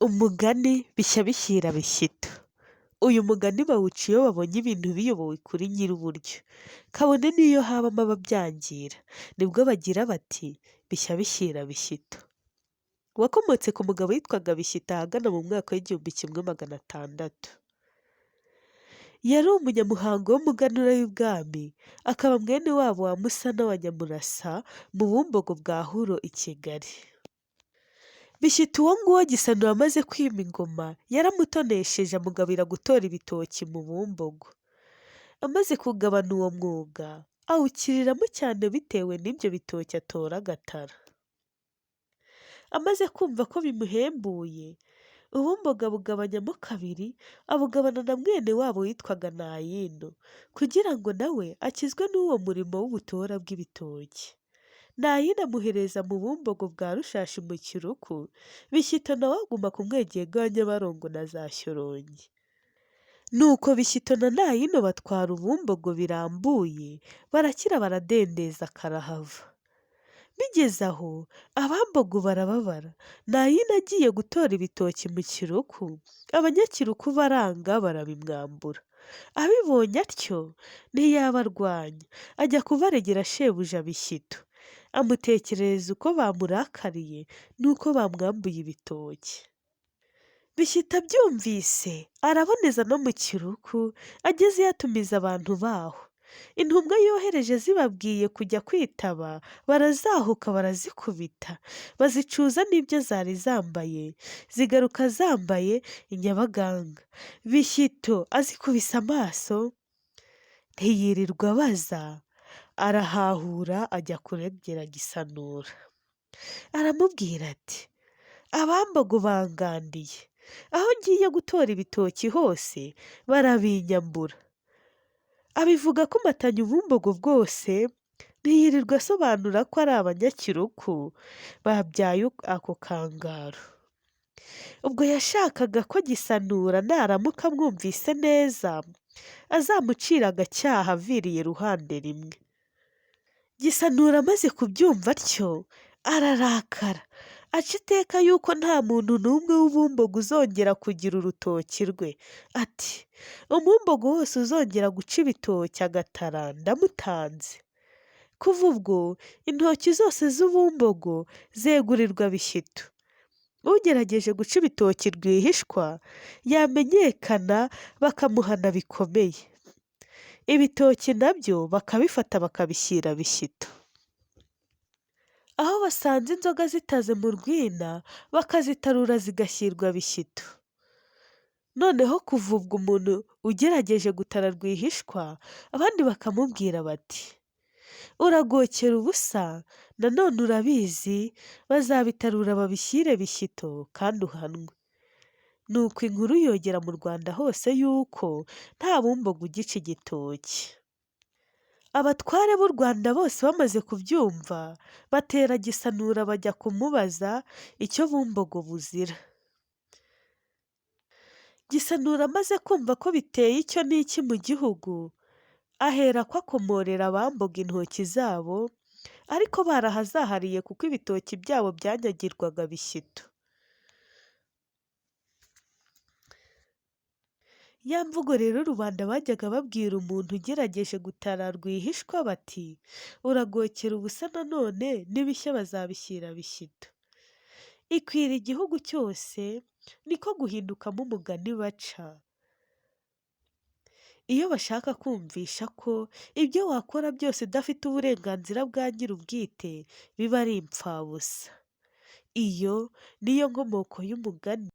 Umugani bishya bishyira Bishyito. Uyu mugani bawuca iyo babonye ibintu biyobowe kuri nyir'uburyo, kabone n'iyo habamo ababyangira, nibwo bagira bati bishya bishyira Bishyito. Wakomotse ku mugabo witwaga Bishyito ahagana mu mwaka w'1600. Yari umunyamuhango w'umuganura w'ibwami, akaba mwene wabo wa Musana wa Nyamurasa mu Bumbogo bwa Huro i Kigali. Bishyito uwo nguwo Gisanura amaze kwima ingoma yaramutonesheje amugabira gutora ibitoki mu Bumbogo. Amaze kugabana uwo mwuga awukiriramo cyane bitewe n'ibyo bitoki atora agatara. Amaze kumva ko bimuhembuye, Ubumbogo abugabanyamo kabiri abugabana na mwene wabo witwaga Nayino, kugira ngo nawe akizwe n'uwo murimo w'ubutora bw'ibitoki. Nayino amuhereza mu Bumbogo bwa Rushashi mu Kiruku, Bishyito nawe aguma ku Mwegege wa Nyabarongo na za Shyorongi. Nuko Bishyito na Nayino batwara Ubumbogo birambuye, barakira baradendeza karahava. Bigeze aho Abambogo barababara, Nayino agiye gutora ibitoki mu Kiruku, Abanyakiruku baranga barabimwambura. Abibonye atyo ntiyabarwanya, ajya kubaregera shebuja Bishyito, amutekerereza uko bamurakariye n'uko bamwambuye ibitoki. Bishyito abyumvise araboneza no mu Kiruku, agezeyo atumiza abantu baho. Intumwa yohereje zibabwiye kujya kwitaba, barazahuka barazikubita, bazicuza n'ibyo zari zambaye, zigaruka zambaye inyabaganga. Bishyito azikubise amaso, ntiyirirwa abaza, arahahura ajya kuregera Gisanura. Aramubwira ati Abambogo bangandiye, aho ngiye gutora ibitoki hose barabinyambura. Abivuga akomatanya Ubumbogo bwose, ntiyirirwa asobanura ko ari Abanyakiruku babyaye ako kangaro. Ubwo yashakaga ko Gisanura naramuka amwumvise neza, azamucira agacyaha aviriye ruhande rimwe. Gisanura amaze kubyumva atyo, ararakara, aca iteka yuko nta muntu n'umwe w'Ubumbogo uzongera kugira urutoki rwe. Ati Umumbogo wose uzongera guca ibitoki agatara ndamutanze. Kuva ubwo intoki zose z'Ubumbogo zegurirwa Bishyito. Ugerageje guca ibitoki rwihishwa yamenyekana bakamuhana bikomeye. Ibitoki nabyo bakabifata bakabishyira Bishyito. Aho basanze inzoga zitaze mu rwina bakazitarura zigashyirwa Bishyito. Noneho kuva ubwo umuntu ugerageje gutara rwihishwa, abandi bakamubwira bati uragokera ubusa, nanone urabizi, bazabitarura babishyire Bishyito kandi uhanwe. Nuko inkuru yogera mu Rwanda hose yuko nta Bumbogo ugica igitoki. Abatware b'u Rwanda bose bamaze kubyumva, batera Gisanura bajya kumubaza icyo Bumbogo buzira. Gisanura amaze kumva ko biteye icyo n'iki mu gihugu, aherako akomorera Abambogo intoki zabo, ariko barahazahariye kuko ibitoki byabo byanyagirwaga Bishyito. Ya mvugo rero rubanda bajyaga babwira umuntu ugerageje gutara rwihishwa bati uragokera ubusa nanone n'ibishya bazabishyira Bishyito. Ikwira igihugu cyose niko guhindukamo umugani baca iyo bashaka kumvisha ko ibyo wakora byose udafite uburenganzira bwa nyir'ubwite biba ari impfabusa. Iyo niyo nkomoko y'umugani.